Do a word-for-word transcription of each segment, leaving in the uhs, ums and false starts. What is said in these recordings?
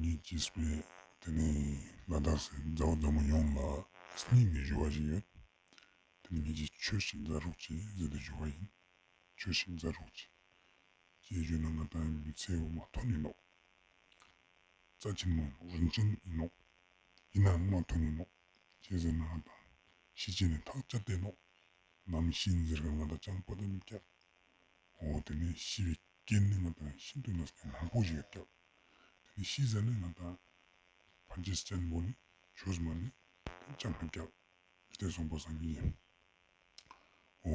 ངེད་ཅིག་སྤེ་དེ་ནས་ལ་དྭགས་སི་མཛའ་བོ་མཛའ་མོ་ཡོངས་ལ་སྙིང་ནས་ཞུ་བ་ཞིག་ཡོད། དེ་ནས་ངེད་ཅིག་ཆོས་ཤིག་མཛད་རོགས་གྱིས་ཟེར་ཏེ་ཞུ་བ་ཡིན། ཆོས་ཤིག་མཛད་རོགས་གྱིས། ཅི་ཞུ་ན་ང་དང་མི་ཚེ་བོ་མ་ཐོན་ཡིན་ནོག། རྩ་ཆེན་མོ་ཡིན་ནོག། རིན་ཆེན་ཡིན་ནོག། ཡིན་ནའང་མ་ཐོན་ཡིན་ནོག། ཅི་ཟེར་ན་ང་དང་ཤི་ཅེས་ནི་ཐག་བཅད་དེ་ནོག། ནམ་ཤི་ཡིན་ཟེར་ག་ང་དང་ཅང་པ་ཏ་མི་སྐྱག། འོ་དེ་ནས་ཤི་བའི་རྐྱེན་ནི་ང་དང་ཤིན་ཏུ་ནས་མང་པོ་ཞིག་ཡོད་ཀྱག། དེ་ནས་ཤི་ཟ་ནས་ང་དང་ཕན་ཆད་ཅན་པོ་ནི་ཆོས་མ་ནི་ཅང་མེད་ཀྱག། དེ་སོང་པ་སང་ཉིན་ཞིག། འོ་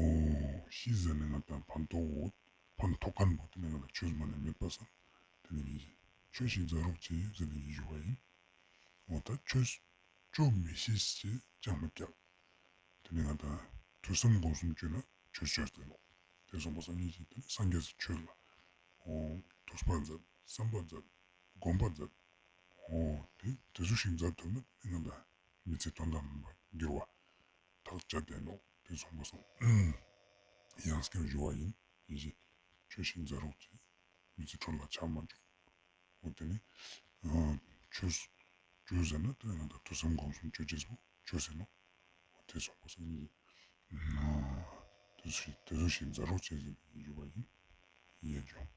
ཤི་ཟ་ནས་ང་དང་ཕན་ཐོགས་འོ་ཕན་ཐོགས་མཁན་པོ་དེ་ནས་ང་དང་ཆོས་མ་ནི་མེད་པ་སང་དེ་ནས་ཉིན་ཞིག་ཆོས་ཤིག་མཛད་རོགས་གྱིས་ཟེར་ཏེ་ཞུ་བ་ཡིན། འོ་ད་ཆོས་ཆོས་མི་ཤེས་ཅེས་ཅང་མེད་ཀྱག། དེ་ནས་ང་དང་ཐོས་བསམ་སྒོམ་གསུམ་བཅོས་ན་ཆོས་ཆོས་དེ་ནོག། དེ་སོང་པ་སང་ཉིན་ཞིག་དེ་ནས་སངས་རྒྱས་སི་ཆོས་ལ་འོ་ཐོས་པ་མཛད། བསམ་པ་མཛད། སྒོམ་པ་མཛད། འོ་དེ་དེ་ཟུག་ཤིག་མཛད་ཐུབ་ན་དེ་ནས་ང་དང་མི་ཚེ་དོན་དང་ལྡན་པ་འགྱུར་བ་ཐག་བཅད་དེ་ནོག། དེ་སོང་པ་སང་ཡང་སྐྱར་ཞུ་བ་ཡིན། ཡིན་ཞིག་ཆོས་ཤིག་མཛད་རོགས་གྱིས། མི་ཚེ་འཕྲོ་བརླག་ཆ་མ་བཅུག། འོ་དེ་ནས་ཆོས་ཆོས་ཟེར་ན་དེ་ནས་ང་དང་ཐོས་བསམ་སྒོམ་གསུམ་བཅོ་ཅེས་པོ་ཆོས་ཟེར་ནོག། འོ་དེ་སོང་པ་སང་ཉིན་ཞིག་དེ་ཟུག་ཤིག་མཛད་རོགས་གྱིས་ཟེར་ཏེ་ཞུ་བ་ཡིན། ཡིན་ཞིག